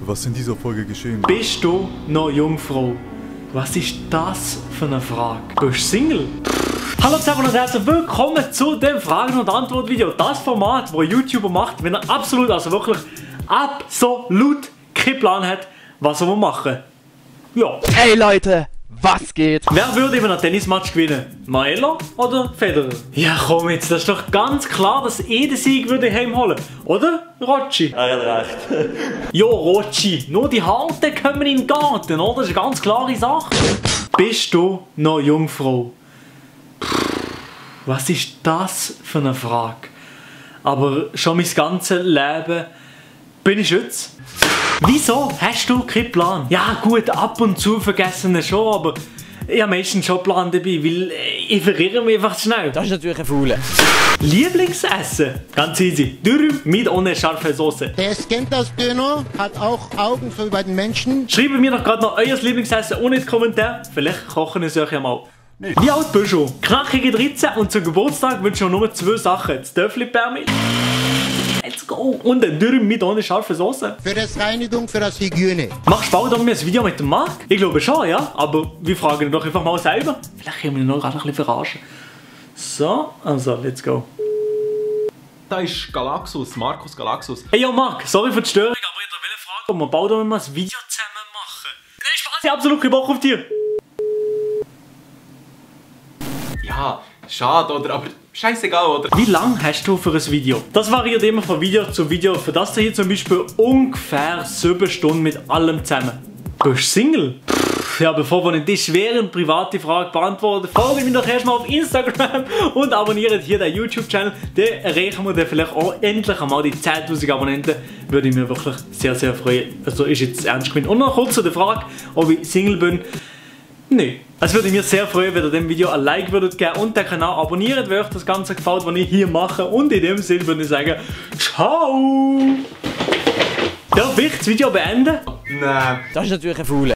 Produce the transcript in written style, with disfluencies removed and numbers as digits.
was in dieser Folge geschehen? Bist du noch Jungfrau? Was ist das für eine Frage? Bist du Single? Hallo zusammen und herzlich willkommen zu dem Fragen- und Antwort-Video. Das Format, das YouTuber macht, wenn er absolut keinen Plan hat, was er machen. Ja. Ey Leute, was geht? Wer würde in einem Tennismatch gewinnen? Maela oder Federer? Ja komm jetzt, das ist doch ganz klar, dass den Sieg würde heimholen. Oder? Rocci? Er hat recht. Ja, Rocci. Nur die Harten kommen in den Garten, oder? Das ist eine ganz klare Sache. Bist du noch Jungfrau? Was ist das für eine Frage? Aber schon mein ganzes Leben bin ich Schütz. Wieso hast du keinen Plan? Ja gut, ab und zu vergessen wir schon, aber ich habe meistens schon einen Plan dabei, weil ich verirre mich einfach schnell. Das ist natürlich ein Faule. Lieblingsessen? Ganz easy. Dürüm mit ohne scharfe Soße. Der scannt das Döner, hat auch Augen für über den Menschen. Schreibt mir doch gerade noch euer Lieblingsessen ohne Kommentar. Vielleicht kochen es euch ja mal. Wie alt bist du? Knackige 13 und zum Geburtstag wünsche ich nur 2 Sachen. Das Töffli-Permit. Let's go. Und ein Dürüm mit ohne scharfe Soße. Für das Reinigung, für das Hygiene. Machst du bald ein Video mit dem Marc? Ich glaube schon, ja. Aber wir fragen ihn doch einfach mal selber. Vielleicht können wir ihn noch gerade ein bisschen verarschen. So, also, let's go. Da ist Galaxus, Markus Galaxus. Hey, yo Marc, sorry für die Störung, aber ich wollte fragen, ob wir bald mal ein Video zusammen machen. Nein, Spaß, ich hab absolut keinen Bock auf dir. Ja, schade, oder? Aber scheißegal, oder? Wie lange hast du für ein Video? Das variiert immer von Video zu Video. Für das hier zum Beispiel ungefähr 7 Stunden mit allem zusammen. Bist du Single? Ja, bevor wir die schwere private Frage beantworten, folgt mir doch erstmal auf Instagram und abonniert hier den YouTube-Channel. Dann erreichen wir dann vielleicht auch endlich einmal die 10.000 Abonnenten. Würde ich mir wirklich sehr, sehr freuen. Also ist jetzt ernst gemeint. Und noch kurz zu der Frage, ob ich Single bin. Nein. Es würde mich sehr freuen, wenn ihr dem Video ein Like würdet geben und den Kanal abonniert, wenn euch das Ganze gefällt, was ich hier mache. Und in dem Sinne würde ich sagen, ciao! Darf ich das Video beenden? Nein. Das ist natürlich ein Faule.